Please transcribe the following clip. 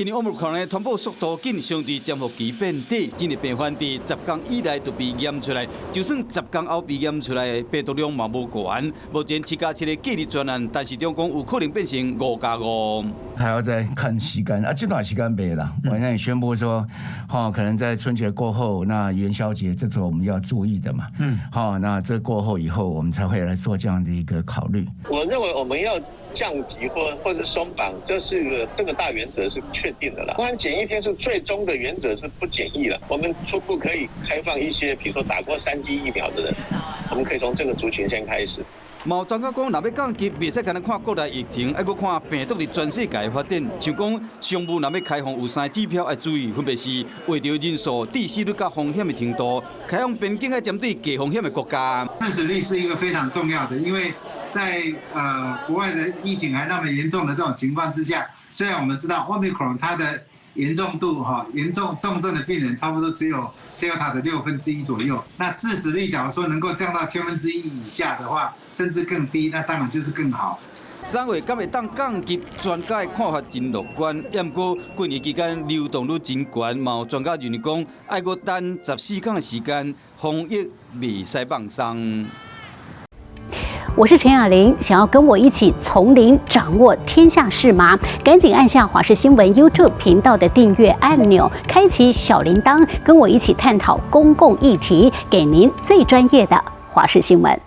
因為 Omicron 的傳播速度緊，相對潛伏期變短，真濟病患佇10天以內就被驗出來，就算10天後被驗出來，病毒量嘛無懸。目前7加7的隔離專案，陳時中講有可能變成5加5。還要再看時間啊，這段時間袂啦。我現在宣布說，可能在春節過後，那元宵節這是我們要注意的嘛。好，那這過後以後，我們才會來做這樣的一個考慮。我認為我們要降級或是鬆綁，這個大原則是確定的啦。當然檢疫天數最終的原則是不檢疫了。我們初步可以開放一些，比如說打過三劑疫苗的人，我們可以從這個族群先開始。嘛有專家講，若欲降級，袂使干焦看國內疫情，愛閣看病毒佇全世界的發展。像講商務若欲開放有三個指標愛注意，分別是確診人數、致死率佮風險的程度。開放邊境愛針對低風險的國家。致死率是一個非常重要的，因為在國外的疫情還那麼嚴重的這種情況之下，雖然我們知道 Omicron 它的嚴重度哈，嚴重重症的病人差不多只有 Delta 的1/6左右。那致死率假如說能夠降到1/1000以下的話，甚至更低，那當然就是更好。三月敢會當降級，專家的看法真樂觀。毋過過年期間流動率真懸，嘛有專家認為講，愛閣等14天的時間，防疫袂使放鬆。我是陳雅玲，想要跟我一起從零掌握天下事嗎？趕緊按下華視新聞 YouTube 頻道的訂閱按鈕，開啟小鈴鐺，跟我一起探討公共議題，給您最專業的華視新聞。